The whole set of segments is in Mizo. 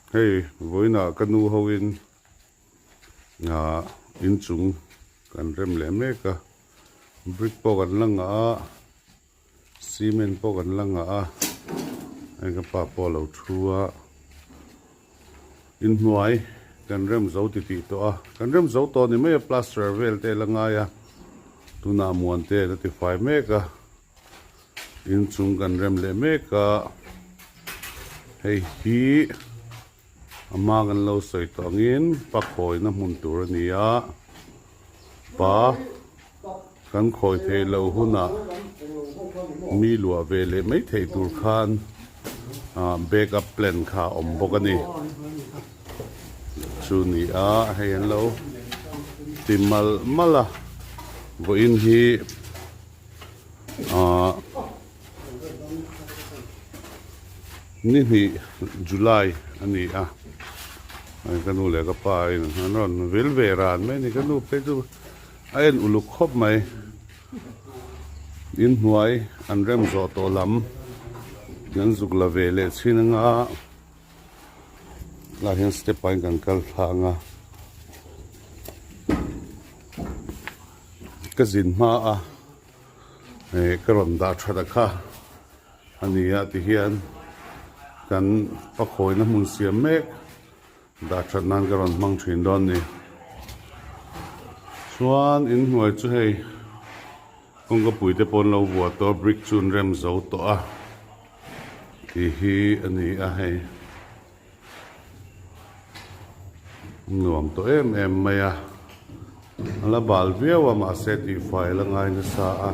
Hei vawiinah ka nu hoin ah inchung kan rem leh mek a brick pawh kan la ngah a cement pawh kan la ngah a hei ka pa pawh a lo thu a inhnuai kan rem zo titih tawh a kan rem zo tawh ni mai a plaster vel te a la ngai a tunah muante a tifai mek a. Inchung kan rem leh mek a, hei hi a hma kan lo sawi tawh angin pa khawina hmun tur a ni a, pa kan khawi theih loh hunah mi luah ve leh mai theih tur khan ah back up plan kha a awm bawk a ni. Chu ni a, hei an lo ti malh malh a, vawiin hi. Ahh ni hnih July a ni a hei ka nu leh ka pa in an rawn vil ve ran mai a ni ka nu phei chu a en uluk khawp mai inhnuai an rem zawh tawh lam an zuk la ve leh chhin anga tlaiah hian step ah hian kan kal thla anga. Ka zin hma a eh ka rawn dah that a kha a ni a tihian kan pakhawina hmun siam mek dah that nan ka rawn hmang thin dawn a ni chuan inhnuai chu hei kawngka pui te pawh an lo vuah tawh a brick chu an rem zo tawh a tih hi a ni a hei. Nuam tawh em em mai a, a la bal viau a mahse tihfai la ngai nasa a,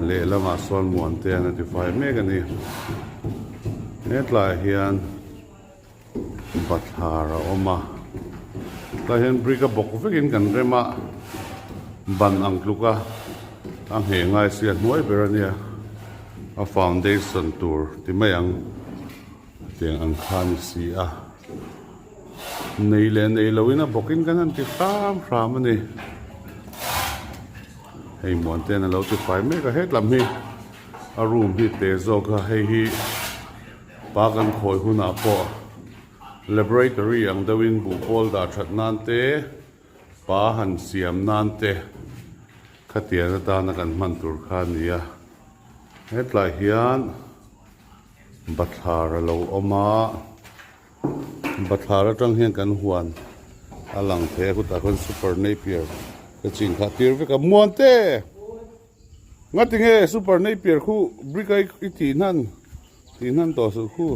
lehlamah sawn muante an a tifai mek a ni. Hetlaiah hian bathlar a awm a, tlaiah hian brick a bawk vekin kan rem a, ban ang tluk a, a ngheh ngai si a hnuai ber a nia, a foundation tur ti mai ang. Tiang ang kha a ni si a, nei leh nei loin a bawkin kan han ti hram hram a ni. Hei Muantean a lo ti fai mek a, hetlam hi a room hi te zawk a, hei hi pa kan khawi hunah pawh laboratory ang deuhin buhpawl dah that nan te, pa han siam nan te khatiang atana kan hman tur kha a ni a, hetlai hian. Bathlar a lo awm a, bathlar atang hian kan huan a lang thei a khutah khuan super napier ka chin kha tir vek a Muante! Ngati nge super napier khu brick a i tih hnan tih hnan tawh suh khu.